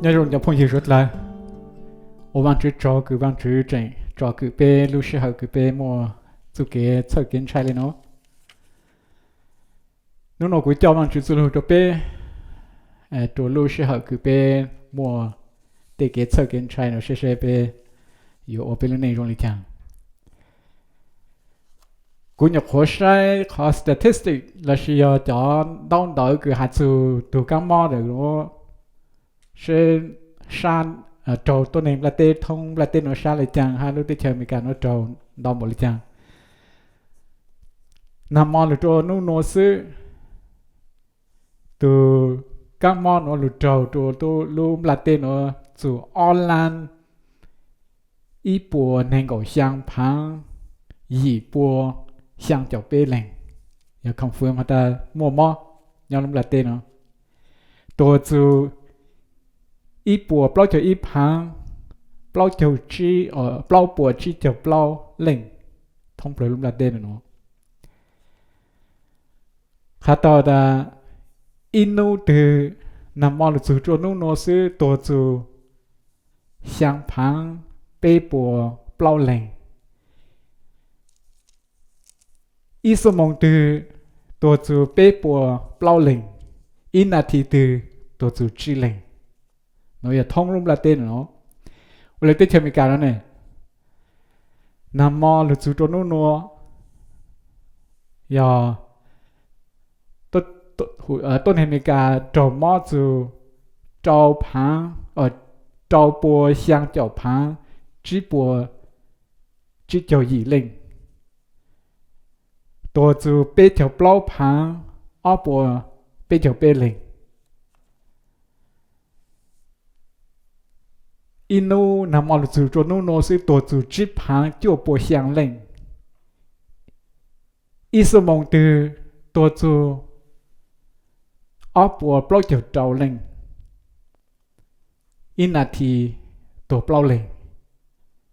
Nyob zoo cov phooj ywg suav dlawg, ua Vaajtswv tsaug kws Vaajtswv tseem tsom kwm peb lub sij hawm kws peb muaj txuj kev txhawj kev ntshai le nuav. Nub nua kuv coj Vaajtswv txuj lug rua peb, rua lub sij hawm kws peb muaj tej kev txhawj kev ntshai nuav seb, seb peb yuav ua peb lub neej zoo le caag. Kuv nyuam qhuav saib qhov statistic lossis yog cov ntaub ntawv kws has txug tug kaab mob ntawm nuav, seb sab, raug tuab neeg nplaj teb thoob nplaj teb nuav sab le caag hab lub teb chaws Amelikas nuav raug ntau npaum le caag. Nag mo lug rua nub nua xwb, tug kaab mob nuav lug raug rua lub nplaj teb nuav txug ob lab ib puas neeg nkaum xyaa phaav yim pua xyaa caum peb leeg, yog confirm has tas muaj mob nyob lub nplaj teb nuav, tuag txug ib puas plaub caug ib phaav plaub caug, plaub puas tsib caug plaub leej thoob plawg lub nplaj teb nuav. Qha tau tas ib nub twg, nag mo lug txug rua nub nua xwb tuag txug xyaa phaav peb puas plaub leeg. Ib xuab moos twg tuag txug peb puas plaub leeg, ib nas this twg tuag txug tsib leeg. Nuav yog thoob lub nplaj teb nuav. Ua le teb chaws Amelikas nuav ne, nag mo lug txug rua nub nua, yog tuab neeg Amelikas raug mob txug rau phaav, rau pua xyaa caum phaav tsib puas tsib caug yim leej, tuag txug peb caug plaub phaav ob puas peb caug peb leeg. Ib nub nag mo lug txug rua nub nua xwb tuag txug tsib phaav cuaj puas xyaa leej. Ib xuab moos twg tuag txug ob puas plaub caug rau leej, ib nas this tuag plaub leeg.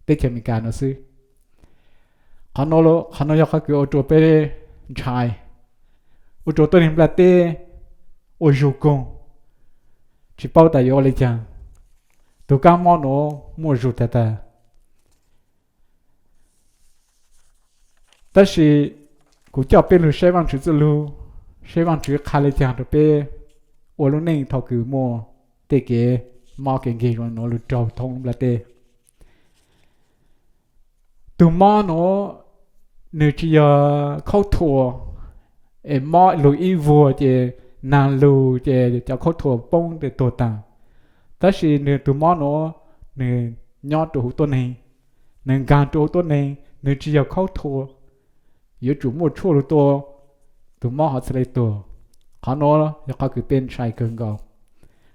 Teb chaws Amelikas nuav xwb. Qhov nuav yog qhov kws ua rua peb ntshai, ua rua tuab neeg nplaj teb ua zug koog, tsi paub tas yuav ua le caag. Tug kaab mob nuav muaj zug tag tag. Tab sis kuv coj peb lug saib Vaajtswv txuj lug, saib Vaajtswv qha le caag rua peb ua lub neej thaum kws muaj tej kev mob kev nkeeg zoo nuav lug raug thoob lub nplaj teb. Tug mob nuav, nwg tsi yog khaub thuas, es mob lug ib vuag ces naag lug ces cov khaub thuas poob tes tuag taag. Tab sis nwg tug mob nuav, nwg nyob rua huv tuab neeg, nwg nkaag rua huv tuab neeg, nwg tsi yog khaub thuas, yuav tsum muaj tshuaj lug tua, tug mob ho txhad le tuag. Qhov nuav yog qhov kws peb ntshai kawg nkaus.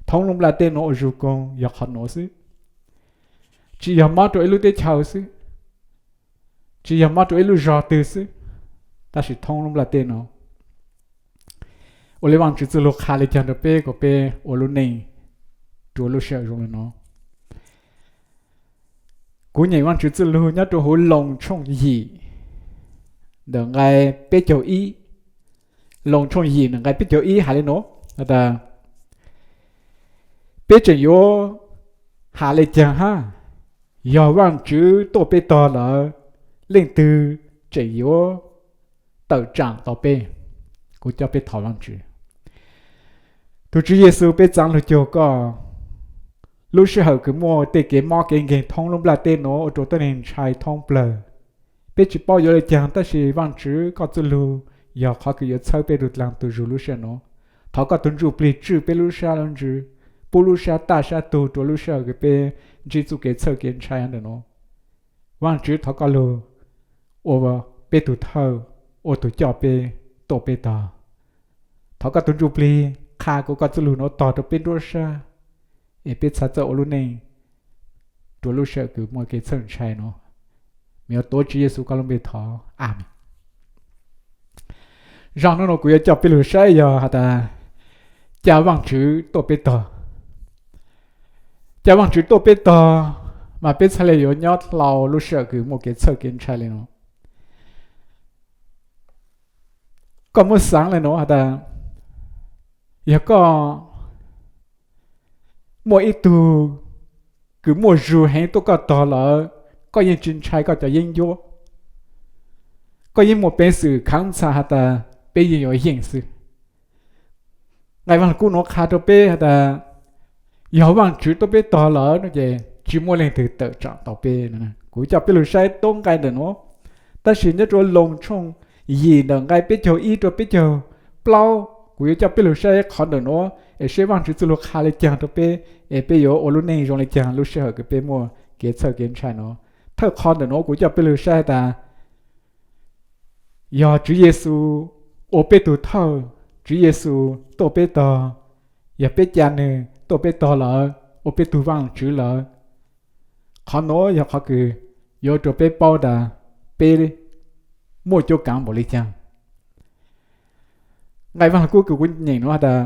Thoob lub nplaj teb nuav ua zug koog yog qhov nuav xwb. Tsi yog mob rua ib lub teb chaws xwb, tsi yog mob rua ib lub zog twg xwb, tab sis thoob lub nplaj teb nuav. Ua le Vaajtswv txuj lug qha le caag rua peb kuas peb ua lub neej rua lub sij hawm zoo le nuav. Kuv nyeem Vaajtswv txuj lug nyob rua huv Loos tshooj yim, ntawm nqai peb caug ib. Loos tshooj yim ntawm nqai peb caug ib has le nuav tas, peb tseem yuav has le caag hab? Yog Vaajtswv tuaj peb tog lawm, leej twg tseem yuav tawm tsaam tau peb? Kuv coj peb thov Vaajtswv. Tug Tswv Yexus, peb txaav lug cuag koj, lub sij hawm kws muaj tej kev mob kev nkeeg thoob lub nplaj teb nuav ua rua tuab neeg ntshai thoob plawg. Peb tsi paub yuav le caag, tab sis Vaajtswv koj txuj lug yog qhov kws yuav txhawb peb tug dlaag tug zug lub sij hawm nuav. Thov koj tug Ntsuj Plig tswj peb lub sab lub ntsws, pub lub sab taj sab tug rua lub sij hawm kws peb ntsib txuj kev txhawj kev ntshai ntawm nuav. Vaajtswv, thov koj lug ua peb tug thawj, ua tug coj peb tuaj peb tog. Thov koj tug Ntsuj Plig qha kuas koj txuj lug nuav tog rua peb nruab sab, es peb txhad txawj ua lub neej rua lub sij hawm kws muaj kev txhawj ntshai nuav. Mas yuav tuav Tswv Yexus koj lub npe thov, Amees. Zaaj nub nua kuv yuav coj peb lug saib yog has tas, ca Vaajtswv tuaj peb tog. Ca Vaajtswv tuaj peb tog, mas peb txhad le yuav nyob hlau lub sij hawm kws muaj kev txhawj kev ntshai le nuav. Koj muab xaav le nuav has tas, yog koj muaj ib tug kws muaj zug heev tuaj koj tog lawm, koj yeej tsis ntshai koj cov yeeb ncuab. Koj yeej muaj peev xwm khav ntxha has tas peb yeej yuav yeej xwb. Nqai Vaaj Lug Kub nuav qha rua peb has tas, yog Vaajtswv tuaj peb tog lawm no ces tsis muaj leej twg tawm tsaam tau peb. Kuv coj peb lug saib tub nqai ntawm nuav, tab sis nyob rua Loos tshooj yim ntawm nqai peb caug ib rua peb caug plaub, kuv yuav coj peb lug saib qhov ntawm nuav es saib Vaajtswv txuj lug qha le caag rua peb, es peb yuav ua lub neej zoo le caag lub sij hawm kws peb muaj kev txhawj kev ntshai nuav. Thawj qhov ntawm nuav kuv coj peb lug saib tas, yog Tswv Yexus ua peb tug thawj, Tswv Yexus tuaj peb tog, yog peb ca nwg tuaj peb tog lawm, ua peb tug Vaajtswv lawm. Qhov nuav yog qhov kws yuav ua rua peb paub tas peb muaj cuab kaav npaum le caag. Nqai Vaaj Lug Kub kws kuv nyeem nuav tas,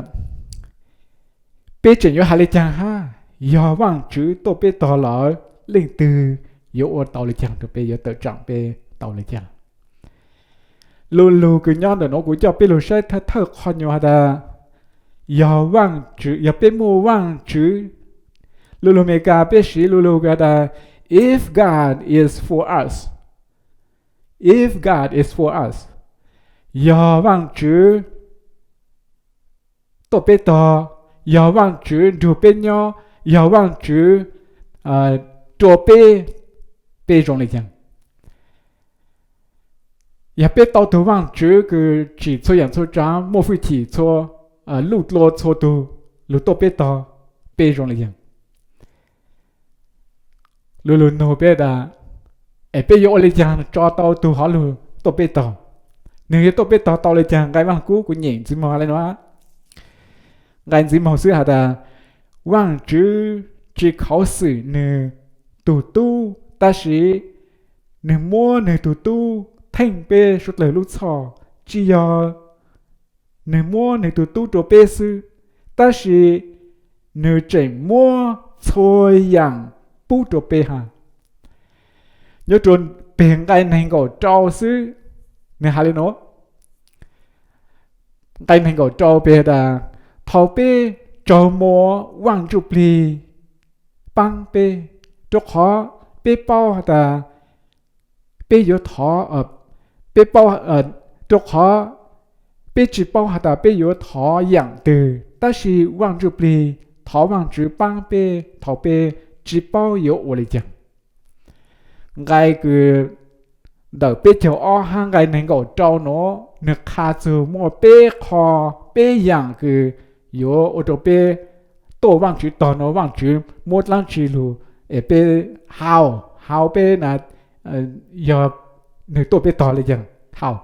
peb tseem yuav has le caag hab, yog Vaajtswv tuaj peb tog lawm, leej twg yuav ua tau le caag rua peb, yuav tawm tsaam peb tau le caag? Lu lug kws nyob ntawm nuav kuv coj peb lug saib thawj qhov nyuas has tas, yog Vaajtswv, yog peb muaj Vaajtswv. Lu lug Amelikas peb siv lu lug has tas, if God is for us, if God is for us, yog Vaajtswv tuaj peb tog, yog Vaajtswv nrug peb nyob, yog Vaajtswv rua peb, peb zoo le caag? Yog peb tau tug Vaajtswv kws tsim txhua yaam txhua tsaav, muaj fwj chim txhua, luj dlua txhua tug lug tuaj peb tog, peb zoo le caag? Lu lug nug peb tas, es peb yuav ua le caag tso tau tug hov lug tuaj peb tog? Nwg yuav tuaj peb tog tau le caag? Nqai Vaaj Lug Kub kuv nyeem ntxiv moog le nuav, nqai ntxiv moog xwb has tas, Vaajtswv tsis khuv xim nwg tug tub, tab sis nwg muab nwg tug tub theej peb suav dlawg lub txhoj. Tsis yog nwg muab nwg tug tub rua peb xwb, tab sis nwg tseem muab txhua yaam pub rua peb hab. Nyob rua peg nqai neeg nkaum rau xwb, nwg has le nuav, nqai neeg nkaum rau peg tas, thaus peb tsaug muas Vaaj Ntsuj Plig paab peb, rua qhov peb paub has tas peb yuav thov, peb paub, rua qhov peb tsis paub has tas peb yuav thov yaam twg, tab sis Vaaj Ntsuj Plig, thov Vaajtswv paab peb thaus peb tsis paub yuav ua le caag. Nqai kws ntawm peb caug ob hab nqai neeg nkaum rau nuav nwg qha txug muaj peb qho, peb yaam kws yuav ua rua peb tuaj Vaajtswv tog nuav Vaajtswv muab dlaab tsi lug es peb hau, hau peb na, yog nwg tuaj peb tog le caag hau.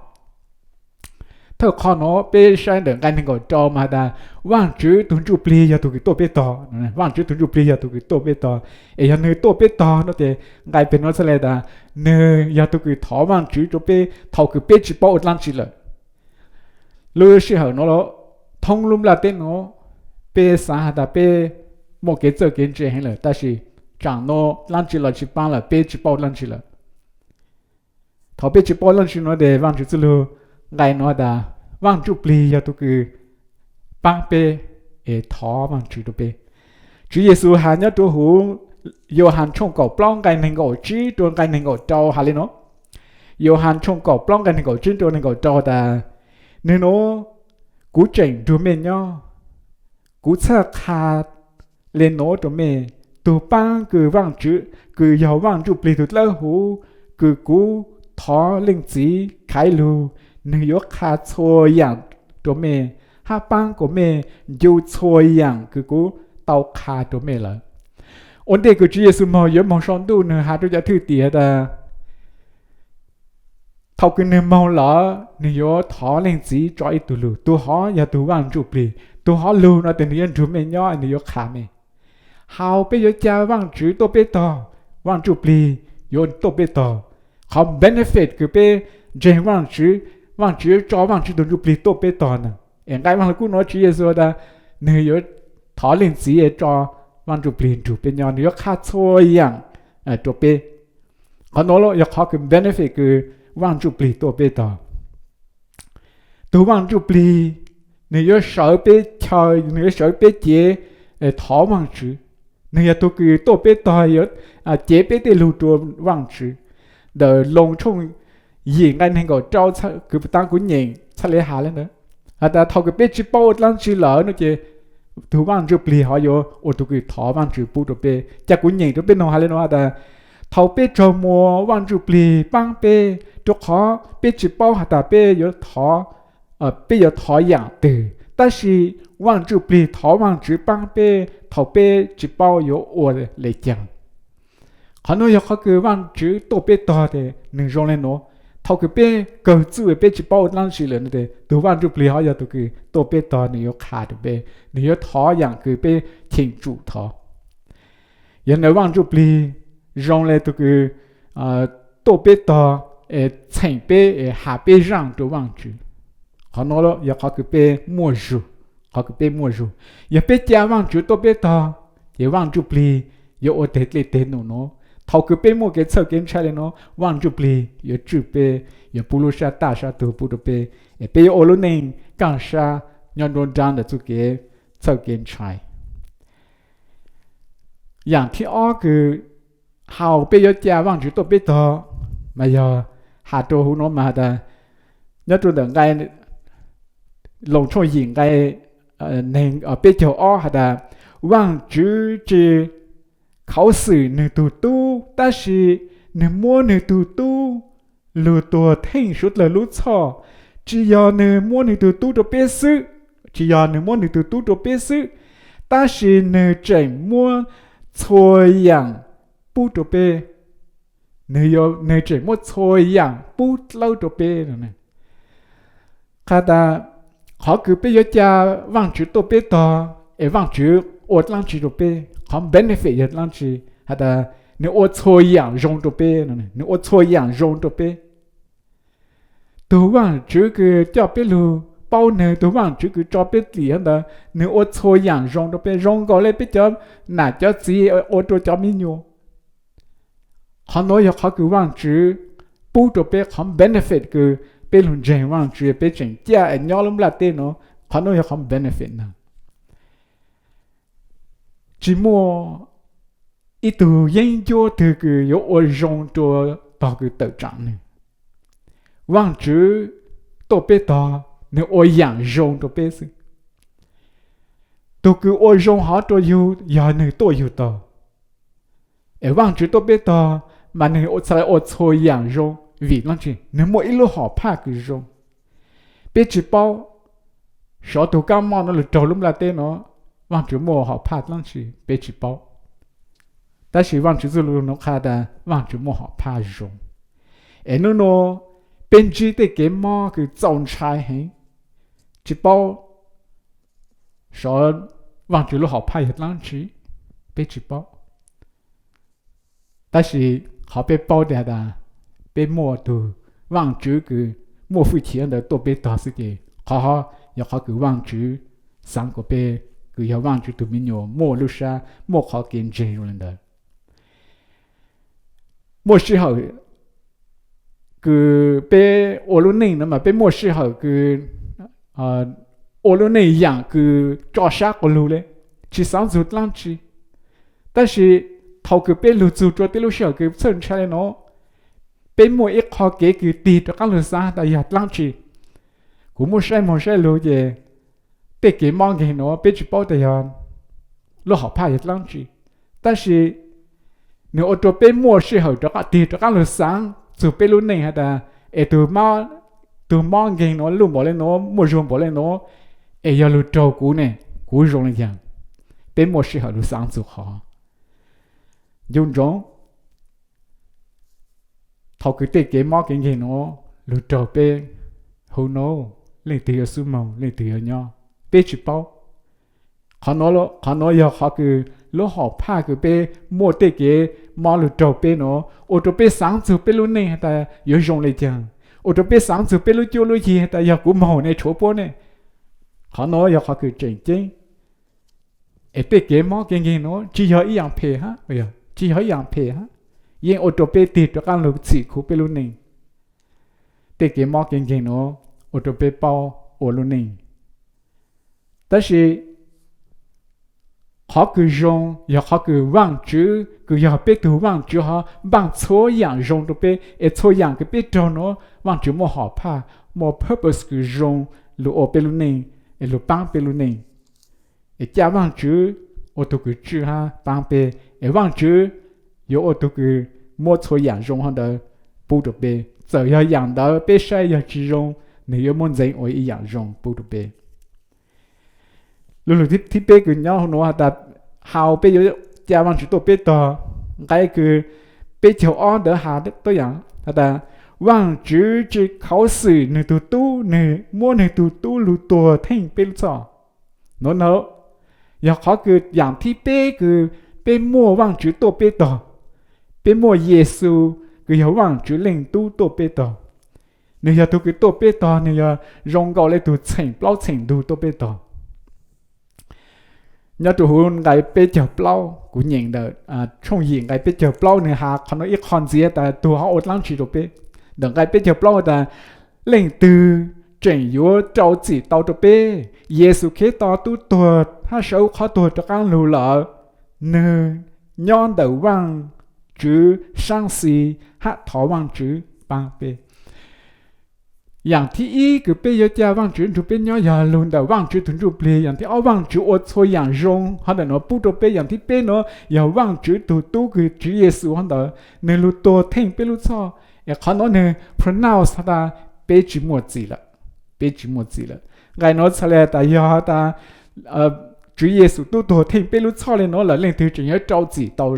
Thawj qho nuav peb saib ntawm nqai neeg nkaum rau mas tas Vaajtswv tug Ntsuj Plig yog tug kws tuaj peb tog. Vaajtswv tug Ntsuj Plig yog tug kws tuaj peb tog, es yog nwg tuaj peb tog no ces nqai peg nuav txhaj le tas nwg yog tug kws thov Vaajtswv rua peb thaus kws peb tsis paub ua dlaab tsi lawm. Lub sij hawm nuav los thoob lub nplaj teb nuav, peb xaav has tas peb muaj kev txawj kev ntse heev lawm, tab sis tsaam nuav dlaab tsi los tsis paab lawm, peb tsis paub dlaab tsi lawm. Thaus peb tsis paub dlaab tsi nuav tes Vaajtswv txuj lug nqai nuav tas Vaaj Ntsuj Plig yog tug kws paab peb es thov Vaajtswv rua peb. Tswv Yexus has nyob rua huv Yauhas tshooj kaum plaub nqai neeg nkaum tsib rua nqai neeg nkaum rau has le nuav. Yauhas tshooj kaum plaub nqai neeg nkaum tsib rua neeg nkaum rau tas, nwg nuav, kuv tseem nrug mej nyob. Kuv txhaj qha le nuav rua mej, tug paab kws Vaajtswv, kws yog Vaaj Ntsuj Plig tug dlawb huv, kws kuv thov Leej Txiv khaiv lug, nwg yuav qha txhua yaam rua mej hab paab kuas mej ncu txhua yaam kws kuv tau qha rua mej lawm. Ua ntej kws Tswv Yexus moog yuav moog sau ntuj nwg has rua cov thwj tim tas, thaus kws nwg moog lawm nwg yuav thov Leej Txiv tso ib tug lug, tug hov yog tug Vaaj Ntsuj Plig. Tug hov lug no tes nwg yuav nrug mej nyob, nwg yuav qha mej. Hau peb yuav ca Vaajtswv tuaj peb tog, Vaaj Ntsuj Plig yuav tuaj peb tog. Qhov benefit kws peb ntseeg Vaajtswv, Vaajtswv yuav tso Vaajtswv tug Ntsuj Plig tuaj peb tog na. Es nqai Vaaj Lug Kub nuav Tswv Yexus tas nwg yuav thov Leej Txiv tso Vaaj Ntsuj Plig nrug peb nyob, nwg yuav qha txhua yaam rua peb. Qhov nuav yog qhov kws benefit kws Vaaj Ntsuj Plig tuaj peb tog. Tug Vaaj Ntsuj Plig nwg yuav sawv peb chaw, nwg yuav sawv peb cev thov Vaajtswv. Nws yog tus kws tuaj peb tog, yuav cev peb tej lug rua Vaajtswv. Ntawm Loos tshooj yim nqai neeg nkaum rau kws puv taab kuv nyeem txhaj le has le ntawd, has tas thaum kws peb tsi paub ua dlaab tsi lawm no ces tug Vaaj Ntsuj Plig hov yuav ua tug kws thov Vaajtswv pub rua peb. Ca kuv nyeem rua peb noog has le nuav has tas, thaum peb raug muaj Vaaj Ntsuj Plig paab peb, rua qhov peb tsi paub has tas peb yuav thov, peb yuav thov yaam twg, tab sis Vaaj Ntsuj Plig thov Vaajtswv paab peb thaum peb tsi paub yuav ua le caag. Qhov nuav yog qhov kws Vaajtswv tuaj peb tog tes nwg zoo le nuav. Thaum kws peb kawg txuj peb tsi paub ua dlaab tsi lawm no tes tug Vaaj Ntsuj Plig hov yog tug kws tuaj peb tog, nwg yuav qha rua peb, nwg yuav thov yaam kws peb cheem tsum thov. Yog ntawd Vaaj Ntsuj Plig zoo le tug kws tuaj peb tog es txheem peb es has peb zaaj rua Vaajtswv. Qhov nuav yog qhov kws peb muaj zug, qhov kws peb muaj zug. Yog peb ca Vaajtswv tuaj peb tog, ces Vaaj Ntsuj Plig yuav ua teg dlej teg num nuav. Thaum kws peb muaj kev txhawj kev ntshai le nuav, Vaaj Ntsuj Plig yuav tswj peb, yuav pub lub sab taj sab tug pub rua peb, es peb yuav ua lub neej kaaj sab nyob nruab nraab ntawm txuj kev txhawj kev ntshai. Yaam thib ob kws has peb yuav ca Vaajtswv tuaj peb tog, mas yog has rua huv nuav mas has tas, nyob rua ntawm nqai Loos tshooj yim nqai neeg peb caug ob has tas, Vaajtswv tsi khuv xim nwg tug tub, tab sis nwg muab nwg tug tub lug tuag theej suav dlawg lub txhoj. Tsi yog nwg muab nwg tug tub rua peb xwb, tsi yog nwg muab nwg tug tub rua peb xwb, tab sis nwg tseem muab txhua yaam pub rua peb. Nwg tseem muab txhua yaam pub dlawb rua peb. Qha tas, qhov kws peb yuav ca Vaajtswv tuaj peb tog, es Vaajtswv ua dlaab tsi rua peb, qhov benefit yog dlaab tsi? Has tas nwg ua txhua yaam zoo rua peb, nwg ua txhua yaam zoo rua peb. Tug Vaajtswv kws coj peb lug paub nwg, tug Vaajtswv kws tso peb dlim ntawd, nwg ua txhua yaam zoo rua peb, zoo nkaus le peb cov nam cov txiv ua rua cov mi nyuas. Qhov nuav yog qhov kws Vaajtswv pub rua peb, qhov benefit kws peb lug ntseeg Vaajtswv, peb tseem caj es nyob lub nplaj teb nuav, qhov nuav yog qhov benefit ntag. Tsi muaj ib tug yeeb ncuab twg kws yuav ua zoo rua tog kws tawm tsaam nwg. Vaajtswv tuaj peb tog, nwg ua yaam zoo rua peb xwb. Tug kws ua zoo hov rua yug yog nwg tuaj yug tog. Es Vaajtswv tuaj peb tog, mas nwg txhad le ua txhua yaam zoo vim dlaab tsi? Nwg muaj ib lub hom phaj kws zoo. Peb tsi paub, sov tug kaab mob nuav lug raug lub nplaj teb nuav, Vaajtswv muaj hom phaj dlaab tsi peb tsi paub. Tab sis Vaajtswv txuj lug nuav qha tas Vaajtswv muaj hom phaj zoo. Es nub nuav peb ntsib tej kev mob kws txaus ntshai heev, tsi paub sov Vaajtswv lub hom phaj yog dlaab tsi, peb tsi paub. Tab sis qhov peb paub tas, peb muaj tug Vaajtswv kws muaj hwj chim ntawd tuaj peb tog xwb ces qhov yog qhov kws Vaajtswv xaav kuas peb kws yog Vaajtswv tug mi nyuas muaj lub sab muaj qhov kev ntseeg zoo le ntawd. Muaj sij hawm kws peb ua lub neej no mas peb muaj sij hawm kws ua lub neej yaam kws tso sab quas lug le, tsi xaav txug dlaab tsi. Tab sis thaum kws peb lug txug rua tej lub sij hawm kws txhawj ntshai le nuav, peb muaj ib qho kev kws tig rov qaab lug xaav tas yog dlaab tsi. Kuv muab saib moog saib lug ces tej kev mob nkeeg nuav peb tsi paub tas yog lub hom phaj yog dlaab tsi. Tab sis nwg ua rua peb muaj sij hawm rov tig rov qaab lug xaav txug peb lub neej has tas, es tug mob nkeeg nuav luj npaum le nuav, muaj zuag npaum le nuav, es yog lug raug kuv ne, kuv zoo le caag? Peb muaj sij hawm lug xaav txug qhov. Ncu ntsoov, thaum kws tej kev mob kev nkeeg nuav lug raug peb, who knows, leej twg yuav xub moog, leej twg yuav nyob, peb tsi paub. Qhov nuav yog qhov kws lub hom phaj kws peb muaj tej kev mob lug raug peb nuav ua rua peb xaav txug peb lub neej has tas yuav zoo le caag, ua rua peb xaav txug peb lub cuab lub yig has tas yog kuv moog ne tshuav puab ne. Qhov nuav yog qhov kws tseem ceeb. Es tej kev mob kev nkeeg nuav tsi yog ib yaam phem hab, tsi yog ib yaam phem hab, yeej ua rua peb tig rov qaab lug txhim khuv peb lub neej. Tej kev mob kev nkeeg nuav ua rua peb paub ua lub neej. Tab sis Qhov kws zoo yog qhov kws Vaajtswv kws yog peb tug Vaajtswv ho npaaj txhua yaam zoo rua peb, es txhua yaam kws peb raug nuav Vaajtswv muaj hom phaj, muaj purpose kws zoo lug ua peb lub neej, es lug paab peb lub neej. Es ca Vaajtswv ua tug kws tswj hab paab peb, es Vaajtswv yuav ua tug kws muab txhua yaam zoo hab ntawd pub rua peb. Txawm yog yaam ntawd peb saib yog tsi zoo, nwg yuav muab ntxeev ua ib yaam zoo pub rua peb. Lu lug thib peb kws nyob huv nuav has tas, has peb yuav ca Vaajtswv tuaj peb tog. Nqai kws peb caug ob ntawd has tuab yaam has tas, Vaajtswv tsi khuv xim nwg tug tub, nwg muab nwg tug tub lug tuag theej peb lub txhoj. Nuav ntawd yog qhov kws yaam thib peb kws peb muaj Vaajtswv tuaj peb tog. Peb muaj Yexus kws yog Vaajtswv Leej Tub tuaj peb tog. Nwg yog tug kws tuaj peb tog, nwg yog zoo nkaus le tug txheem plaub txheem ntug tuaj peb tog. Nyob rua huv nqai peb caug plaub, kuv nyeem ntawm tshooj yim nqai peb caug plaub, nwg has qhov nuav ib qho ntxiv tas tug ho ua dlaab tsi rua peb. Ntawm nqai peb caug plaub tas, leej twg tseem yuav rau txim tau rua peb? Yexus Khetos tub tuag hab sawv huv qhov tuag rov qaab lug lawm, nwg nyob ntawm Vaajtswv saab xis hab thov Vaajtswv paab peb. Yaam thib ib kws peb yuav ca Vaajtswv nrug peb nyob yog lug ntawm Vaajtswv tug Ntsujplig. Yaam thib ob, Vaajtswv ua txhua yaam zoo hov ntawm nuav pub rua peb. Yaam thib peb nuav yog Vaajtswv tug tub kws Tswv Yexus hov ntawd, nwg lug tuag theej peb lub txhoj. Es qhov nuav nwg pronounce has tas peb tsi muaj txim lawm, peb tsi muaj txim lawm. Nqai nuav txhais le tas yog has tas Tswv Yexus tub tuag theej peb lub txhoj le nuav lawm, leej twg tseem yuav rau txim tau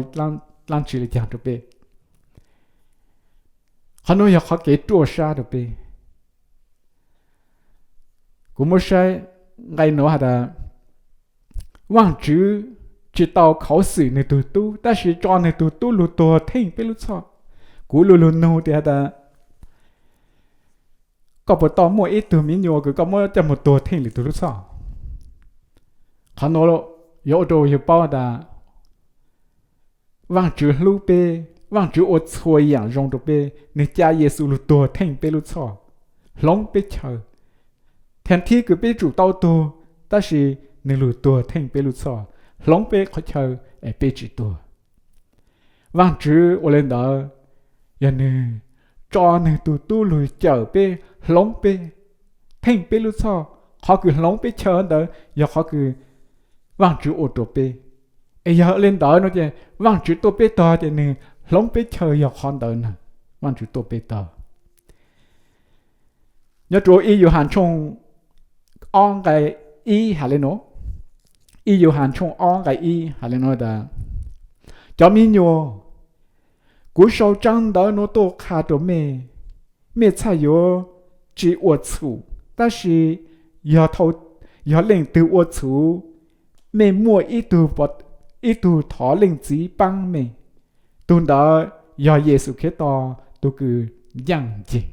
dlaab tsi le caag rua peb? Qhov nuav yog qhov kev ruaj sab rua peb. Kuv muab saib nqai nuav has tas, Vaajtswv tsi tau khuv xim nwg tug tub, tab sis tso nwg tug tub lug tuag theej peb lub txhoj. Kuv lu lug nug tias has tas, koj puas tau muaj ib tug miv nyuas kws koj muab coj moog tuag theej lwm tug lub txhoj? Qhov nuav yuav ua rua yug paub tas Vaajtswv hlub peb, Vaajtswv ua txhua yaam zoo rua peb, nwg ca Yexus lug tuag theej peb lub txhoj, hloov peb chaw. Thaam thib kws peb tsum tau tuag, tab sis nwg lug tuag theej peb lub txhoj, hloov peb qhov chaw es peb tsi tuag. Vaajtswv ua le ntawd yog nwg tso nwg tug tub lug cawm peb, hloov peb, theej peb lub txhoj. Qhov kws hloov peb chaw ntawd yog qhov kws Vaajtswv ua rua peb. Es yog le ntawd nuav ces Vaajtswv tuaj peb tog ces nwg hloov peb chaw yog qhov ntawd na, Vaajtswv tuaj peb tog. Nyob rua ib Yauhas tshooj ob nqai ib has le nuav, ib Yauhas tshooj ob nqai ib has le nuav tas, cov miv nyuas, kuv sau tsaab ntawv nuav tuaj qha rua mej, mej txhaj yuav tsi ua txhum. Tab sis yog leej twg ua txhum, mej muaj ib tug thov Leej Txiv paab mej, tug ntawd yog Yexus Khetos tug kws ncaaj nceeg.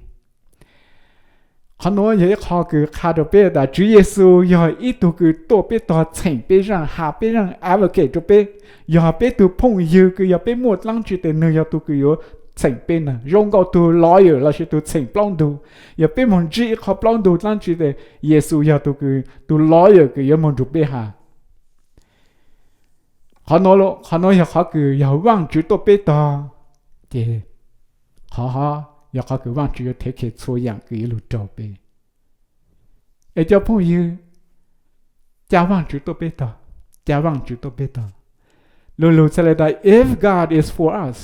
Qhov nuav yog ib qho kws qha rua peb tas Tswv Yexus yog ib tug kws tuaj peb tog, txheem peb zaaj, has peb zaaj, advocate rua peb, yog peb tug phooj ywg kws yog peb muaj dlaab tsi tes nwg yog tug kws yuav txheem peb na, zoo nkaus tug lawyer lossis tug txheem plaub ntug. Yog peb moog ntsib ib qho plaub ntug dlaab tsi tes Yexus yog tug kws, tug lawyer kws yuav moog nrug peb has. Qhov nuav yog qhov kws yog Vaajtswv tuaj peb tog, ces qhov hov yog qhov kws Vaajtswv yuav thev khe txhua yaam kws yuav lug raug peb. Es cov phooj ywg, ca Vaajtswv tuaj peb tog, ca Vaajtswv tuaj peb tog. Lu lug txhais le tas if God is for us,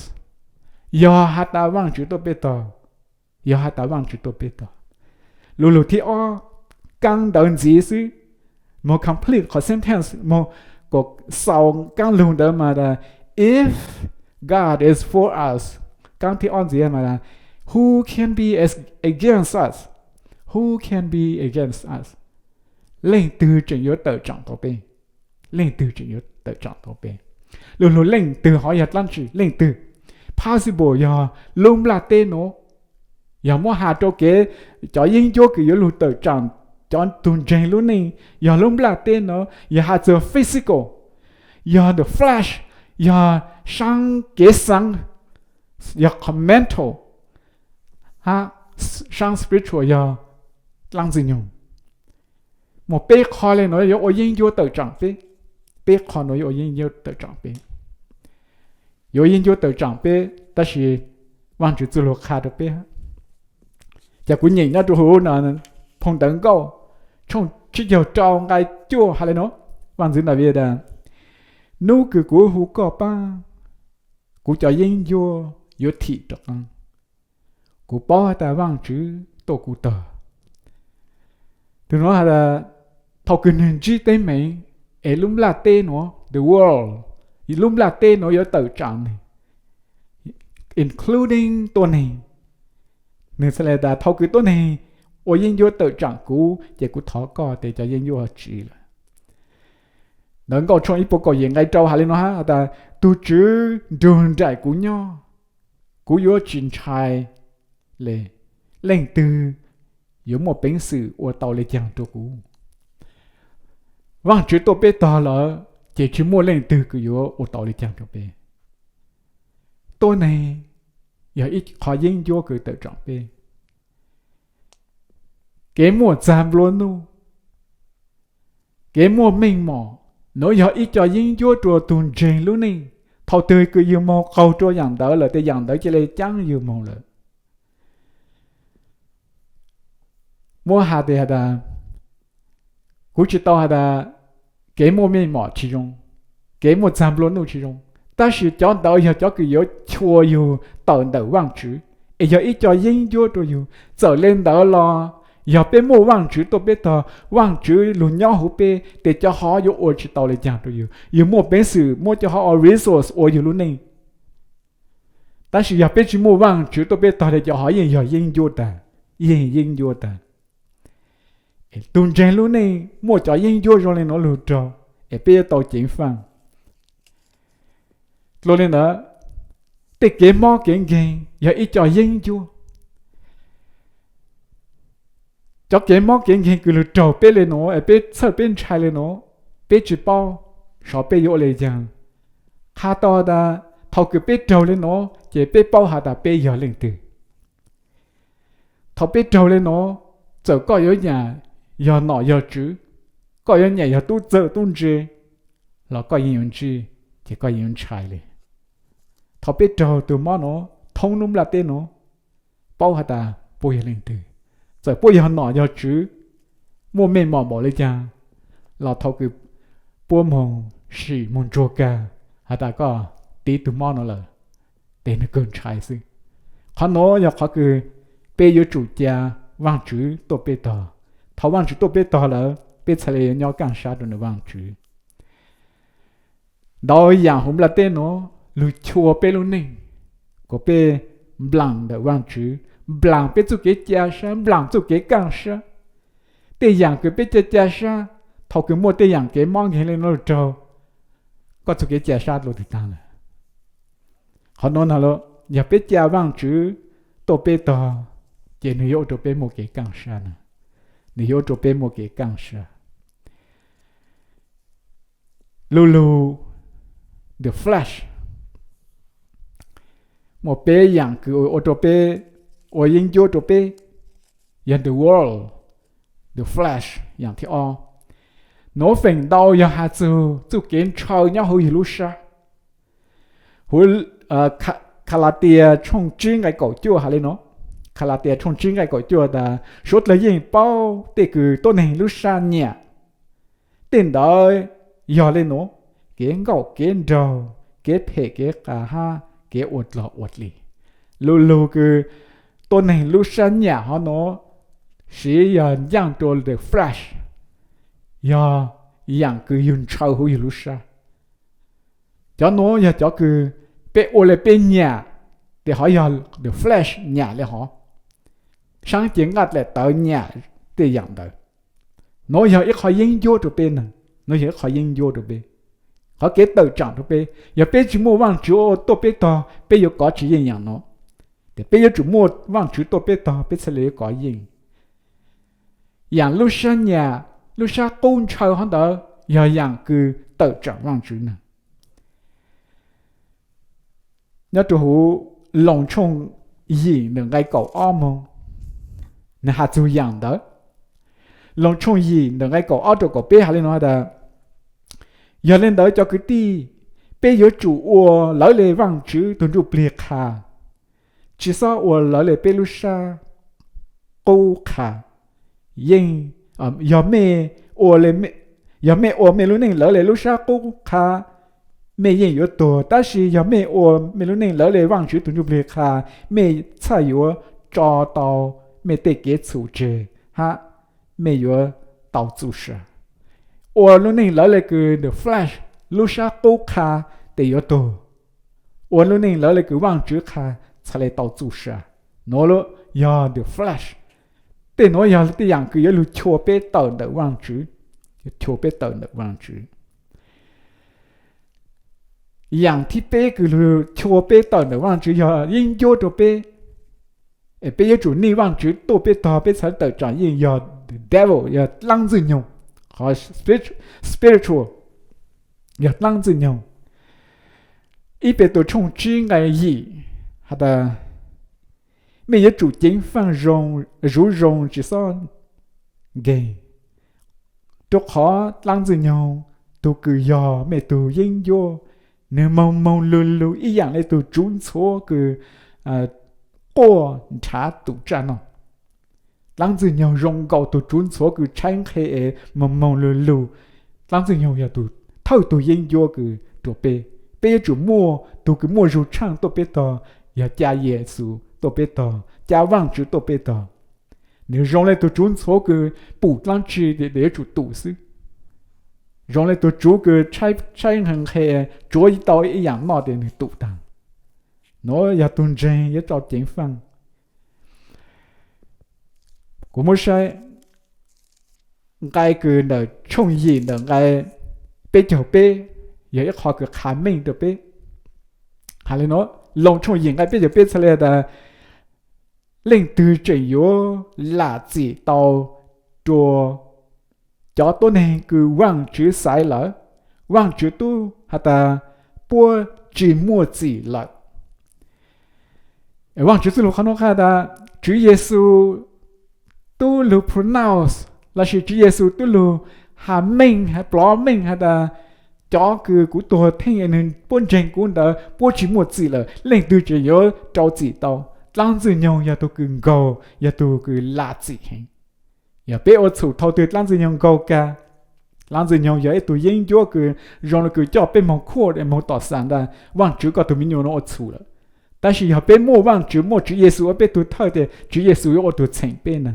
yog has tas Vaajtswv tuaj peb tog, yog has tas Vaajtswv tuaj peb tog. Lu lug thib ob, kaab ntawv ntxiv xwb, moog complete qhov sentence, moog kuas xaus kaab lug ntawd mas tas if God is for us, kaab thib ob ntxiv mas tas who can be against us? Who can be against us? Leej twg tseem yuav tawm tsaam tau peb? Leej twg tseem yuav tawm tsaam tau peb? Lu lug leej twg hov yog dlaab tsi? Leej twg? Possible yog lub nplaj teb nuav, yog muab has rua kev cov yeeb ncuab kws yuav lug tawm tsaam cov tug ntseeg lub neej, yog lub nplaj teb nuav, yog has txug physical, yog the flesh, yog saab kev xaav, yog mental, hab saab spiritual yog dlaab Ntxwg Nyoog. Muaj peb qho le nuav yuav ua yeeb ncuab tawm tsaam peb. Peb qho nuav yuav ua yeeb ncuab tawm tsaam peb, yuav ua yeeb ncuab tawm tsaam peb, tab sis Vaajtswv txuj lug qha rua peb. Ces kuv nyeem nyob rua huv no, phoo Ntawv Nkauj tshooj tsib caug rau nqai cuaj has le nuav, Vaajntxwv Navia tas, nub kws kuv hu koj paab, kuv cov yeeb ncuab yuav thim rov qaab. Kuv paub has tas Vaajtswv tuaj kuv tog. Tug nuav has tas, thaus kws nwg ntsib teeb meem, es lub nplaj teb nuav, the world, lub nplaj teb nuav yuav tawm tsaam nwg, including tuab neeg. Nwg txhaj le tas thaus kws tuab neeg ua yeeb ncuab tawm tsaam kuv, ces kuv thov koj tes cov yeeb ncuab ho tsiv lawm. Ntawv Nkauj tshooj ib puas kaum yim nqai rau has le nuav hab tas, tug Tswv nrug nraim kuv nyob, kuv yuav tsi ntshai le. Leej twg yuav muaj peev xwm ua tau le caag rua kuv? Vaajtswv tuaj peb tog lawm ces tsi muaj leej twg kws yuav ua tau le caag rua peb. Tuab neeg yog ib qho yeeb ncuab kws tawm tsaam peb. Kev muaj txag nplua nuj, kev muaj meej mom, nuav yog ib co yeeb ncuab rua tug ntseeg lub neej. Thaus twg kws yug moog qaug rua yaam ntawd lawm tes yaam ntawd ca le caab yug moog lawm. Muab has tes has tas, kuv tsi tau has tas kev muaj meej mom tsi zoo, kev muaj txag nplua nuj tsi zoo, tab sis cov ntawd yog cov kws yuav chua yug tawm ntawm Vaajtswv, es yog ib co yeeb ncuab rua yug. Txawm le ntawd los, yog peb muaj Vaajtswv tuaj peb tog, Vaajtswv lug nyob huv peb, tes cov hov yuav ua tsi tau le caag rua yug. Yug muaj peev xwm muab cov hov ua resource ua yug lub neej, tab sis yog peb tsi muaj Vaajtswv tuaj peb tog tes cov hov yeej yog yeeb ncuab tag, yeej yeeb ncuab tag. Tug ntseeg lub neej muaj cov yeeb ncuab zoo le nuav lug raug, es peb yuav tau ceev faaj. Dlua le ntawd, tej kev mob kev nkeeg yog ib co yeeb ncuab. Cov kev mob kev nkeeg kws lug raug peb le nuav es peb txhawj peb ntshai le nuav, peb tsi paub sov peb yuav ua le caag. Qha tau tas thaus kws peb raug le nuav ces peb paub has tas peb yog leej twg. Thaus peb raug le nuav, txawm koj yuav nyam yog nom yog tswv, koj yuav nyam yog tub txawj tub ntse, los koj yeej yuav ntsib, ces koj yeej yuav ntshai le. Thaus peb raug tug mob nuav thoob lub nplaj teb nuav, paub has tas puab yog leej twg. Txawm puab yog nom yog tswv, muaj meej mom npaum le caag, los thaus kws puab moog sim moog ntsuag kag has tas koj tiv tug mob nuav lawm, tes nwg kawg ntshai xwb. Qhov nuav yog qhov kws peb yuav tsum ca Vaajtswv tuaj peb tog. Thaus Vaajtswv tuaj peb tog lawm, peb txhaj le yuav nyob kaaj sab rua nwg Vaajtswv. Ntau yaam huv nplaj teb nuav lug chua peb lub neej, kuas peb nplaam ntawm Vaajtswv, nplaam peb txuj kev ca sab, nplaam txuj kev kaaj sab. Tej yaam kws peb ca ca sab, thaus kws muaj tej yaam kev mob nkeeg le nuav lug raug, koj txuj kev ca sab dlua twg taag lawm? Qhov nuav no, yog peb ca Vaajtswv tuaj peb tog, ces nwg yuav ua rua peb muaj kev kaaj sab na, nwg yuav ua rua peb muaj kev kaaj sab. Lu lug, the flesh, muaj peb yaam kws ua rua peb, ua yeeb ncuab rua peb, yog the world, the flesh yaam thib ob. Nuav feem ntau yog has txug txuj kev ntshaw nyob huv yug lub sab. Huv Kalatias tshooj tsib nqai kaum cuaj has le nuav, Kalatias tshooj tsib nqai kaum cuaj tas, suav dlawg yeej paub tej kws tuab neeg lub sab nyam, tej ntawd yog le nuav: kev nkauj kev nraug, kev phem kev qas hab kev ua dlog ua dlig. Lu lug kws tuab neeg lub sab nyam hov nuav, siv yog ncaaj rua the flesh, yog yaam kws yug ntshaw huv yug lub sab. Cov nuav yog cov kws peb ua le peb nyam, tes hov yog the flesh nyam le hov, saab cev nqaj dlaim tawv nyam tej yaam ntawd. Nuav yog ib qho yeeb ncuab rua peb na, nuav yog ib qho yeeb ncuab rua peb, qhov kev tawm tsaam rua peb. Yog peb tsi muaj Vaajtswv tuaj peb tog, peb yuav kov tsi yeej yaam nuav. Tes peb yuav tsum muaj Vaajtswv tuaj peb tog, peb txhaj le yuav kov yeej. Yaam lub sab nyam, lub sab qub ntshaw hov ntawd yog yaam kws tawm tsaam Vaajtswv na. Nyob rua huv Loos tshooj yim ntawm nqai kaum ob moog, nwg has txug yaam ntawd. Loos tshooj yim ntawm nqai kaum ob rua kaum peb has le nuav tas, Yog li ntawd cov kwv tij, peb yuav tsum ua lawv le Vaajtswv tug ntsuj plig qha, tsi xob ua lawv le peb lub sab qub qha. Yeej, yog mej ua mej lub neej lawv le lub sab qub qha, mej yeej yuav tuag, tab sis yog mej ua mej lub neej lawv le Vaajtswv tug ntsuj plig qha, mej txhaj yuav tso tau mej tej kev txhum tseg hab mej yuav tau txuj sa. Ua lub neej lawv le kws the flesh, lub sab qub qha, tes yuav tuag. Ua lub neej lawv le kws Vaajtswv qha, txhaj le tau txuj sa. Nuav yog the flesh. Tej nuav yog tej yaam kws yuav lug chua peb tawm ntawm Vaajtswv, chua peb tawm ntawm Vaajtswv. Yaam thib peb kws lug chua peb tawm ntawm Vaajtswv yog yeeb ncuab rua peb, es peb yuav tsum nij Vaajtswv tuaj peb tog peb txhaj tawm tsaam yeej yog the devil, yog dlaab ntxwg nyoog, qhov spiritual, yog dlaab ntxwg nyoog. Ib Petus tshooj tsib nqai yim has tas, mej yuav tsum ceev faaj, zuv zoo tsi xob nkeeg, rua qhov dlaab ntxwg nyoog tug kws yog mej tug yeeb ncuab, nwg moog moog lug lug ib yaam le tug tsuv ntxhuav kws quaj nrhav tus tsaj noj. Dlaab ntxwg nyoog zoo nkaus tug tsuv ntxhuav kws tshaib nqhe es moog moog lug lug. Dlaab ntxwg nyoog yog thawj tug yeeb ncuab kws rua peb. Peb yuav tsum muaj tug kws muaj zug tshaaj tuaj peb tog, yog ca Yexus tuaj peb tog, ca Vaajtswv tuaj peb tog. Nwg zoo le tug tsuv ntxhuav kws pum dlaab tsi tes yuav tsum tum xwb. Zoo le tug tsuv kws tshaib nqhe, tsuav tau ib yaam noj tes nwg tum taag. Nuav yog tug ntseeg yuav tau ceev faaj. Kuv muab saib nqai kws ntawm tshooj yim ntawm nqai peb caug peb, yog ib qho kws qha meej rua peb. Has le nuav, Loos tshooj yim nqai peb caug peb txhaj le has tas, leej twg tseem yuav lam txim tau rua cov tuab neeg kws Vaajtswv xaiv lawm? Vaajtswv tub has tas puab tsi muaj txim lawm. Vaajtswv txuj lug qhov nuav qha tas Tswv Yexus tub lug pronounce lossis Tswv Yexus tub lug has meej, plov meej has tas, cov kws kuv tuag theej nwg puab ntseeg kuv ntawd puab tsi muaj txim lawm, leej twg tseem yuav rau txim tau? Dlaab ntxwg nyoog yog tug kws nkaug, yog tug kws lam txim heev. Yog peb ua txhum thaus twg dlaab ntxwg nyoog nkaug kag. Dlaab ntxwg nyoog yog ib tug yeeb ncuab kws zoo le kws coj peb moog khuaj moog tom xaas tas, Vaajtswv, koj tug miv nyuas nuav ua txhum lawm. Tab sis yog peb muaj Vaajtswv, muaj Tswv Yexus ua peb tug thawj tes Tswv Yexus yuav ua tug txheem peb na.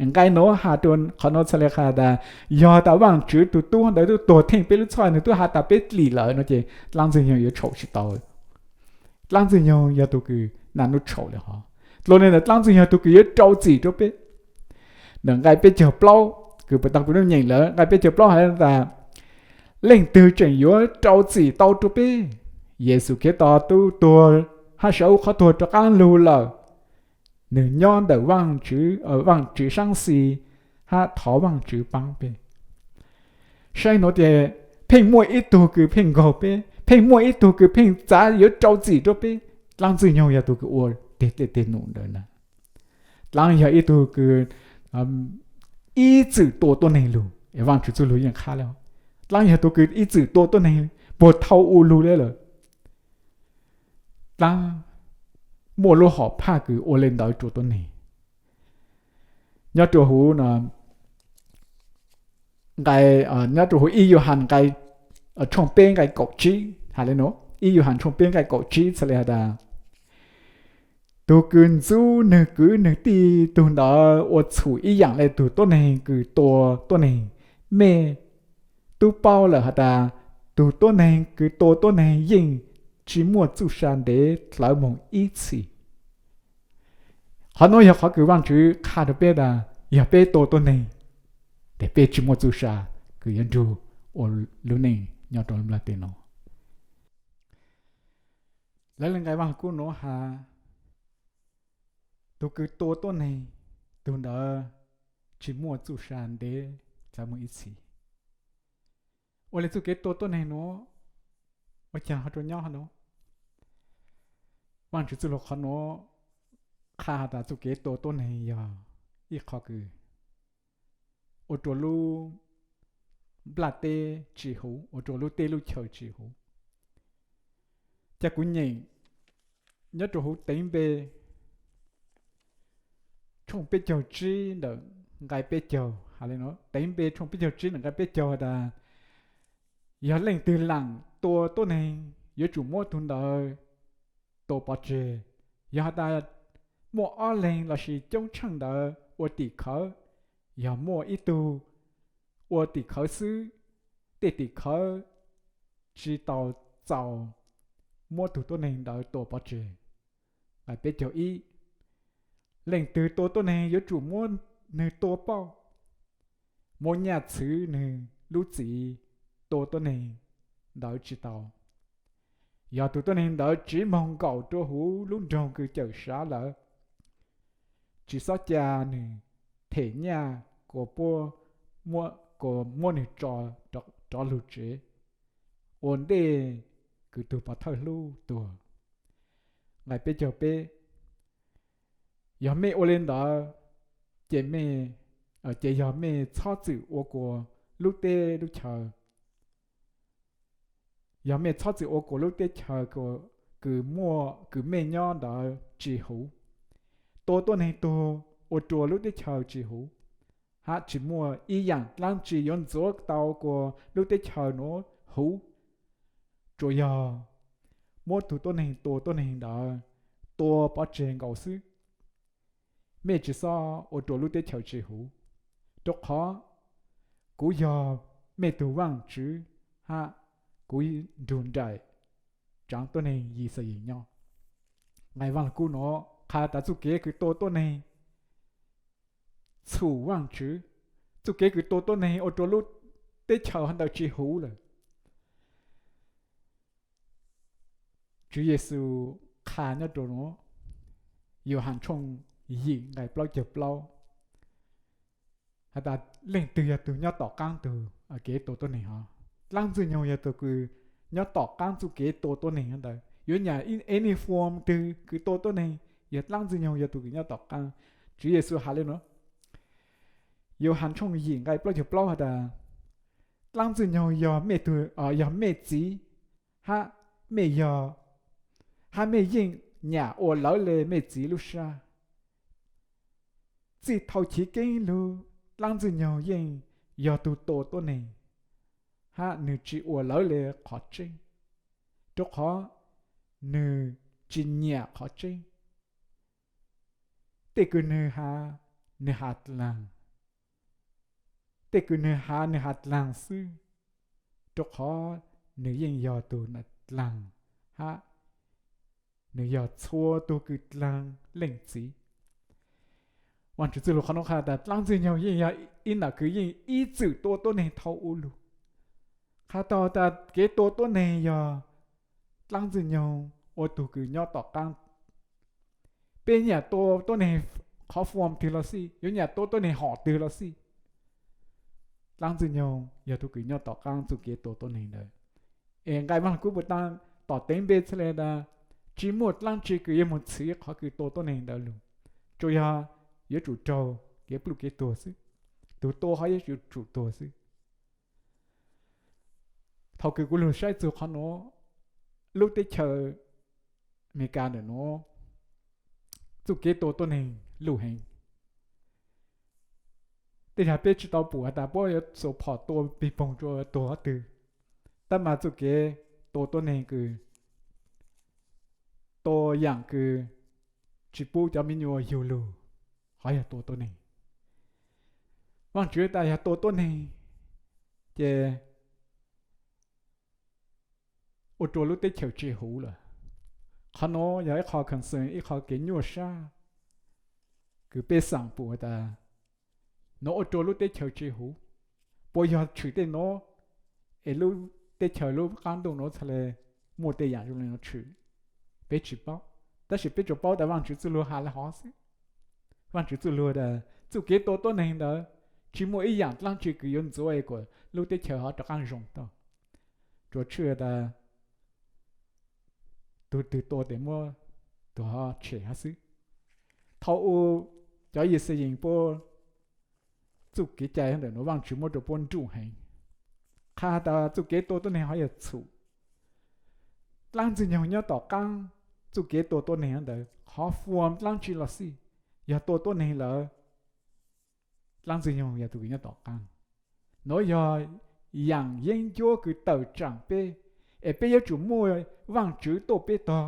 Nqai nuav has rua qhov nuav txhaj le has tas, yog tas Vaajtswv tug tub ntawd tub tuag theej peb lub txhoj, nwg tub has tas peb dlim lawm no ces dlaab ntxwg nyoog yuav tshaum tsi tau. Dlaab ntxwg nyoog yog tug kws naj nub tshaum le hov. Dlua le ntawd dlaab ntxwg nyoog tug kws yuav rau txim rua peb. Ntawm nqai peb caug plaub kws puag ta kuv nub nyeem lawm, nqai peb caug plaub has tas, leej twg tseem yuav rau txim tau rua peb? Yexus Khetos tub tuag hab sawv huv qhov tuag rov qaab lug lawm. Nwg nyob ntawm Vaajtswv, Vaajtswv saab xis hab thov Vaajtswv paab peb. Saib nuav tes, pheej muaj ib tug kws pheej nkaug peb, pheej muaj ib tug kws pheej txav yuav rau txim rua peb. Dlaab ntxwg nyoog yog tug kws ua teg tej teg num ntawd na. Dlaab yog ib tug kws ib txwm tua tuab neeg lug, Vaajtswv txuj lug yeej qha le. Dlaab yog tug kws ib txwm tua tuab neeg puag thaus ub lug le lawm. Dlaab muaj lub hom phaj kws ua le ntawd rua tuab neeg. Nyob rua huv, nyob rua huv ib Yuhas nqai, tshooj peb nqai kaum tsib has le nuav, ib Yuhas tshooj peb nqai kaum tsib txhaj le has tas, tug kws ntxub nwg kwv nwg tij tug ntawd ua txhum ib yaam le tug tuab neeg kws tua tuab neeg. Mej tub paub lawm has tas, tug tuab neeg kws tua tuab neeg yeej tsi muaj txuj sa ntev dlawv moog ib txhis. Qhov nuav yog qhov kws Vaajtswv qha rua peb tas, yog peb tua tuab neeg, tes peb tsi muaj txuj sa kws yuav nrug ua lub neej nyob rua lub nplaj teb nuav. Lawv le nqai Vaaj Lug Kub nuav has, tug kws tua tuab neeg, tug ntawd tsi muaj txuj sa ntev dlawv moog ib txhis. Ua le txuj kev tua tuab neeg nuav, ua caag ho rua nyob hov nuav? Vaajtswv txuj lug qhov nuav qha has tas txuj kev tua tuab neeg yog ib qho kws ua rua lub nplaj teb tsis huv, ua rua lub teb lub chaw tsis huv. Ca kuv nyeem nyob rua huv Teev Npe tshooj peb caug tsib ntawm nqai peb caug has le nuav. Teev Npe tshooj peb caug tsib ntawm nqai peb caug has tas, yog leej twg laam tua tuab neeg yuav tsum muab tug ntawd tua pov tseg. Yog has tas muaj ob leeg lossis coob tsheej ntawd ua tim khawv, yog muaj ib tug ua tim khawv xwb, tej tim khawv tsis tau txaus muab tug tuab neeg ntawd tua pov tseg. Nqai peb caug ib, leej twg tua tuab neeg yuav tsum muab nwg tua pauj, muab nyaj txhwv nwg lub txim, tua tuab neeg ntawd tsis tau. Yog tug tuab neeg ntawd tsiv moog nkaum rua huv lub nroog kws cawm sav lawm, tsis xob ca nwg them nyaj kuas puab, kuas muab nwg tso rov lug tsev ua ntej kws tug pov thawj hlub tuag. Nqai peb caug peb, yog mej ua le ntawd ces, ces yog mej txhob txwm ua kuas lub teb lub chaw, yog mej txhob txwm ua kuas lub teb chaws kws mej nyob ntawd tsis huv. Tua tuab neeg tuag ua rua lub teb chaws tsis huv, hab tsis muaj ib yaam dlaab tsi yuav ntxuav tau kuas lub teb chaws nuav huv, tsuas yog muab tug tuab neeg tua tuab neeg ntawd tua pov tseg nkaus xwb. Mej tsis xob ua rua lub teb chaws tsis huv, rua qhov kuv yog mej tug Vaajtswv, hab kuv nrug nraim tsaav tuab neeg Yixalayees nyob. Nqai Vaaj Lug Kub nuav qha tas txuj kev kws tua tuab neeg txhum Vaajtswv, txuj kev kws tua tuab neeg ua rua lub teb chaws hov ntawd tsis huv lawm. Tswv Yexus qha nyob rua nuav, Yauhas tshooj yim nqai plaub caug plaub has tas, leej twg yog tug nyob tom qaab tug kev tua tuab neeg hov? Dlaab Ntxwg Nyoog yog tug kws nyob tom qaab txuj kev tua tuab neeg hov ntawd. Yuav nyam any form twg kws tua tuab neeg, yog Dlaab Ntxwg Nyoog yog tug kws nyob tom qaab. Tswv Yexus has le nuav, Yauhas tshooj yim nqai plaub caug plaub has tas, Dlaab Ntxwg Nyoog yog mej tug, yog mej txiv, hab mej yog, hab mej yeej nyam ua lawv le mej txiv lub sab. Txij thaus chiv keeb lug, Dlaab Ntxwg Nyoog yeej yog tug tua tuab neeg, hab nwg tsi ua lawv le qhov tseeb, rua qhov nwg tsi nyam qhov tseeb. Tej kws nwg has, nwg has dlaag. Tej kws nwg has, nwg has dlaag xwb, rua qhov nwg yeej yog tug dlaag, hab nwg yog txhua tug kws dlaag Leej Txiv. Vaajtswv txuj lug qhov nuav qha tas Dlaab Ntxwg Nyoog yeej yog ib nam kws yeej ib txwm tua tuab neeg thaus ub lug. Qha tau tas kev tua tuab neeg yog Dlaab Ntxwg Nyoog ua tug kws nyob tom qaab. Peb nyam tua tuab neeg qhov form twg los xij, yuav nyam tua tuab neeg hom twg los xij, Dlaab Ntxwg Nyoog yog tug kws nyob tom qaab txuj kev tua tuab neeg ntawd. Es nqai Vaaj Lug Kub puas taag tom teev npe txhaj le tas, tsi muaj dlaab tsi kws yuav moog txhiv qhov kws tua tuab neeg ntawd lug, tsuas yog yuav tsum raug kev pluj kev tuag xwb. Tug tua hov yuav tsum tuag xwb. Thaus kws kuv lug saib txug qhov nuav, lub teb chaws Amelikas ntawm nuav txuj kev tua tuab neeg luj heev. Tej zag peb tsi tau pum has tas puab yuav support tua pig poog rua tuag hov twg, tab mas txuj kev tua tuab neeg kws tua yaam kws tsi pub cov miv nyuas yug lug, hov yog tua tuab neeg. Vaajtswv tas yog tua tuab neeg ces ua rua lub teb chaws tsi huv lawm. Qhov nuav yog ib qho concern, ib qho kev nyuaj sab kws peb xaam pum has tas nuav ua rua lub teb chaws tsi huv. Puas yog tshwm tej nuav es lub teb chaws lub qaab ntuj nuav txhaj le muaj tej yaam zoo le nuav tshwm? Peb tsi paub, tab sis peb tsuas paub tas Vaajtswv txuj lug has le hov xwb. Vaajtswv txuj lug tas txuj kev tua tuab neeg ntawd tsi muaj ib yaam dlaab tsi kws yuav ntxuav es kuas lub teb chaws hov rov qaab zoo tau. Tsuas tshwj tas tug twg tua tes muab tug hov tshem hov xwb. Thaus ub cov Yixalayees puab txuj kev cai ntawm nuav Vaajtswv muab rua puab nruj heev. Qha tas txuj kev tua tuab neeg ho yog txhum, dlaab Ntxwg Nyoog nyob tom qaab txuj kev tua tuab neeg ntawd, qhov fuam dlaab tsi los xij, yog tua tuab neeg lawm, dlaab Ntxwg Nyoog yog tug kws nyob tom qaab. Nuav yog yaam yeeb ncuab kws tawm tsaam peb, es peb yuav tsum muaj Vaajtswv tuaj peb tog.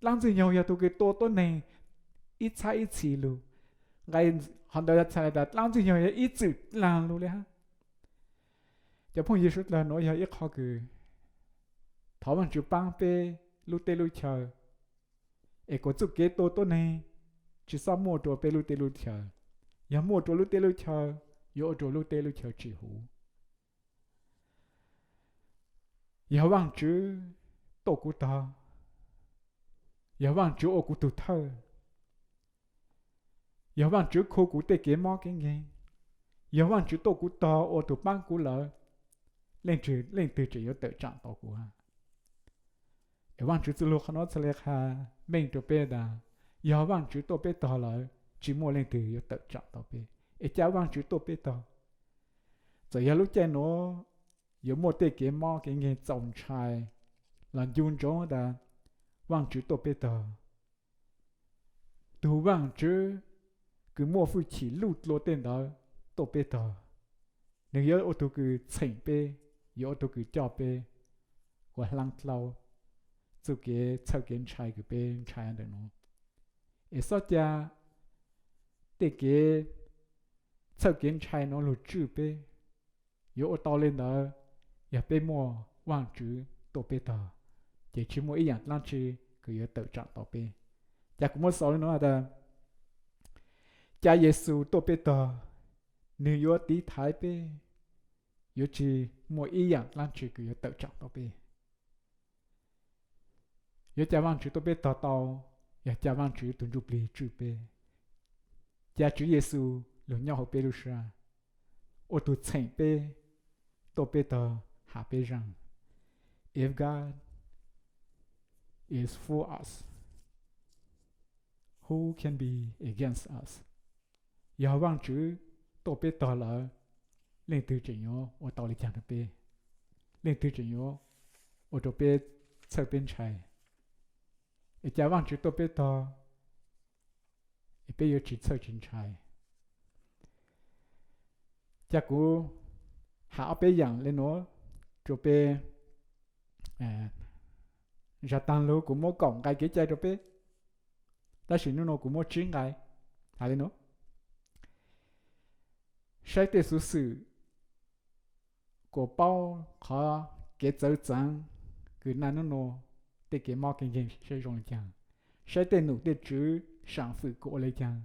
Dlaab Ntxwg Nyoog yog tug kws tua tuab neeg ib txhab ib txhis lug. Nqe qhov ntawd txhais tas dlaab Ntxwg Nyoog yog ib txwm dlaag lug le hab. Cov phooj ywg suav dlawg, nuav yog ib qho kws thov Vaajtswv paab peb lub teb lub chaw, es kuas txuj kev tua tuab neeg tsi xob muaj rua peb lub teb lub chaw. Yog muaj rua lub teb lub chaw, yuav ua rua lub teb lub chaw tsim huv. Yog Vaajtswv tuaj kuv tog, yog Vaajtswv ua kuv tug thawj, yog Vaajtswv khu kuv tej kev mob kev nkeeg, yog Vaajtswv tuaj kuv tog ua tug paab kuv lawm, leej twg, leej twg tseem yuav tawm tsaam tau kuv? Es Vaajtswv txuj lug qhov nuav txhad le qha meej rua peb tas, yog Vaajtswv tuaj peb tog lawm, tsi muaj leej twg yuav tawm tsaam tau peb, es ca Vaajtswv tuaj peb tog. Txawm yog lub caij nuav yuav muaj tej kev mob kev nkeeg txaus ntshai, los ncu ntsoov tas Vaajtswv tuaj peb tog. Tug Vaajtswv kws muaj hwj chim luj dlua tej ntawd tuaj peb tog, nwg yuav ua tug kws txheem peb, yuav ua tug kws coj peb ua hlaab dlauv txuj kev txhawj kev ntshai kws peb ntshai ntawm nuav. Es xob ca tej kev txhawj kev ntshai nuav lug tswj peb. Yuav ua tau le ntawd, yog peb muaj Vaajtswv tuaj peb tog, ces tsi muaj ib yaam dlaab tsi kws yuav tawm tsaam tau peb. Cas kuv muab xaus le nuav tas, ca Yexus tuaj peb tog, nwg yuav tiv thaiv peb, yuav tsi muaj ib yaam dlaab tsi kws yuav tawm tsaam tau peb. Yuav ca Vaajtswv tuaj peb tog tau, yog ca Vaajtswv tug Ntsuj Plig tswj peb, ca Tswv Yexus lug nyob huv peb lub sab, ua tug txheem peb, tuaj peb tog, has peb zaaj. If God is for us, who can be against us? Yog Vaajtswv tuaj peb tog lawm, leej twg tseem yuav ua tau le caag rua peb? Leej twg tseem yuav ua rua peb txhawj peb ntshai? Es ca Vaajtswv tuaj peb tog, es peb yuav tsi txhawj tsi ntshai. Ca kuv has ob peb yaam le nuav rua peb. Zag taag lug kuv muab kaum nqai kev cai rua peb, tab sis nub nua kuv muab tsib nqai. Has le nuav, saib tej xuv xwm kuas paub qhov kev txawv txaav kws naj nub nua tej kev mob kev nkeeg saib zoo le caag, saib tej num tej tswv saam fwm kuas ua le caag,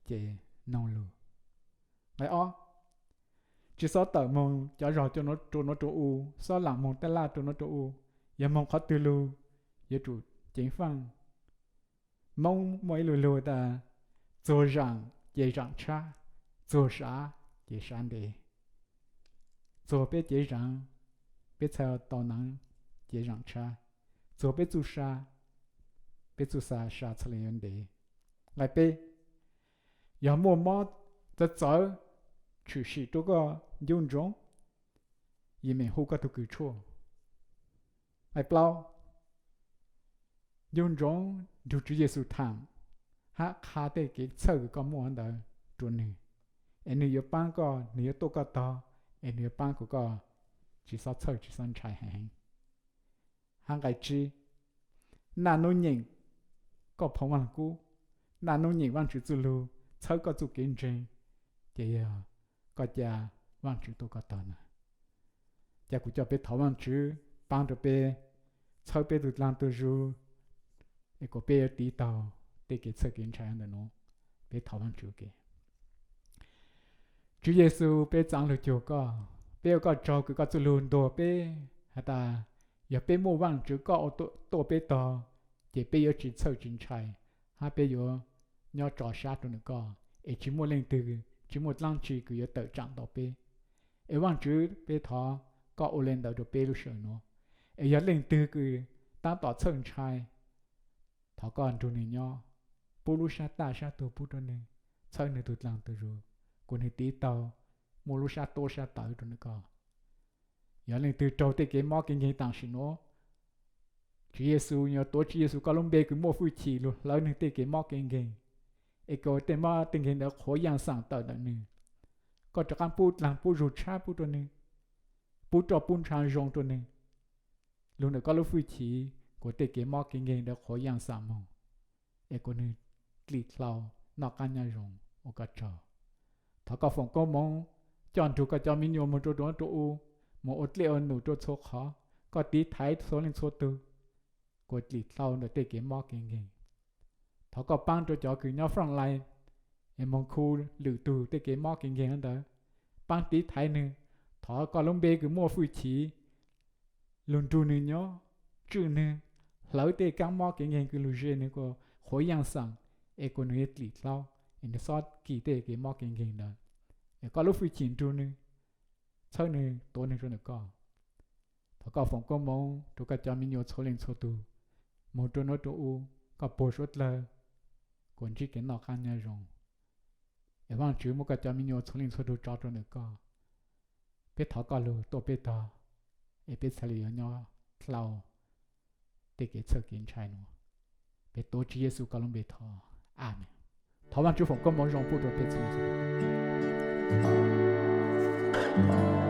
ces noog lug. Nqai ob, tsi xob tawm moog cov zog rua nuav rua u, xob laam moog taj laj rua nuav rua u. Yog moog qhov twg lug, yuav tsum ceev faaj. Moob muaj ib lu lug tas, txuag zaam ces zaam tshab, txuag sav ces sav ntev. Txuag peb cev zaav, peb txhaj tau naav cev zaam tshab. Txuag peb txuj sa, peb txuj sa txhaj le yuav ntev. Nqai peb, yog muaj mob txawv txawv tshwm sim rua koj, ncu ntsoov, yeej meem hu koj tug kws tshuaj. Nqai plaub, ncu ntsoov nrug Tswv Yexus thaam, hab qha tej kev txhawj kws koj muaj ntawd rua nwg, es nwg yuav paab koj, nwg yuav tuaj koj tog, es nwg yuav paab kuas koj tsi xob txhawj tsi xob ntshai heev heev. Hab nqai tsib, naj nub nyeem koj phoo Vaaj Lug Kub, naj nub nyeem Vaajtswv txuj lug, txhawb koj txuj kev ntseeg, ces yog koj ca Vaajtswv tuaj koj tog na. Ca kuv coj peb thov Vaajtswv paab rua peb, txhawb peb tug dlaag tug zug, es kuas peb yuav tiv taug tej kev txhawj kev ntshai ntawm nuav. Peb thov Vaajtswv ke. Tswv Yexus, peb txaav lug cuag koj, peb ua koj tsaug kws koj txuj lug ntuag peb has tas, yog peb muaj Vaajtswv koj ua tuaj peb tog, ces peb yuav tsi txhawj tsi ntshai, hab peb yuav nyob tso sab rua nwg koj, es tsi muaj leej twg, tsi muaj dlaab tsi kws yuav tawm tsaam tau peb. Es Vaajtswv, peb thov koj ua le ntawd rua peb lub sij hawm nuav. Es yog leej twg kws taab tom txhawj ntshai, thov koj nrug nwg nyob, pub lub sab taj sab tug pub rua nwg, txhawb nwg tug dlaag tug zug, kuas nwg tiv taug, muaj lub sab tuab sab tawv rua nwg koj. Yog leej twg raug tej kev mob kev nkeeg tam sim nuav, Tswv Yexus, yuav tuav Tswv Yexus koj lub npe kws muaj fwj chim lug hlawv nwg tej kev mob kev nkeeg, es kom tej mob tej nkeeg ntawd qhuav yaaj xaam tawm ntawm nwg. Koj rov qaab pub dlaag pub zug tshab pub rua nwg, pub roj pub ntsha zoo rua nwg. Lug ntawm koj lub fwj chim kuas tej kev mob kev nkeeg ntawd qhuav yaaj xaam moog, es kuas nwg dlim dlhau noj qaab nyob zoo ua koj tsaug. Thov koj foom koob moov coj nrug koj cov miv nyuas moog rua nruab rua u, moog ua dlej ua num rua txhua qhov, koj tiv thaiv txhua leej txhua tug kuas dlim dlhau ntawm tej kev mob kev nkeeg. Thov koj paab rua cov kws nyob front line es moog khu lwm tug tej kev mob kev nkeeg ntawd, paab tiv thaiv nwg. Thov koj lub npe kws muaj fwj chim lug nrug nwg nyob, tswj nwg, hlawv tej kaab mob kev nkeeg kws lug ze nwg kuas qhuav yaaj xaam, es kuas nwg yuav dlim dlhau, es nwg xob kis tej kev mob kev nkeeg ntawd. Es koj lub fwj chim nrug nwg, txhawb nwg, tuav nwg rua ntawm koj. Thov koj foom koob moov rua koj cov miv nyuas txhua leej txhua tug moog rua nruab rua u, koj puag suav dlawg kuas ntsib kev noj qaab nyob zoo. Es Vaajtswv, muab koj cov miv nyuas txhua leej txhua tug tso rua ntawm koj. Peb thov koj lug tuaj peb tog, es peb txhad le yuav nyob dlhau tej kev txhawj kev ntshai nuav. Peb tuav Tswv Yexus koj lub npe thov, amees. Thov Vaajtswv foom koob moov zoo pub rua peb txhua leej txhua tug.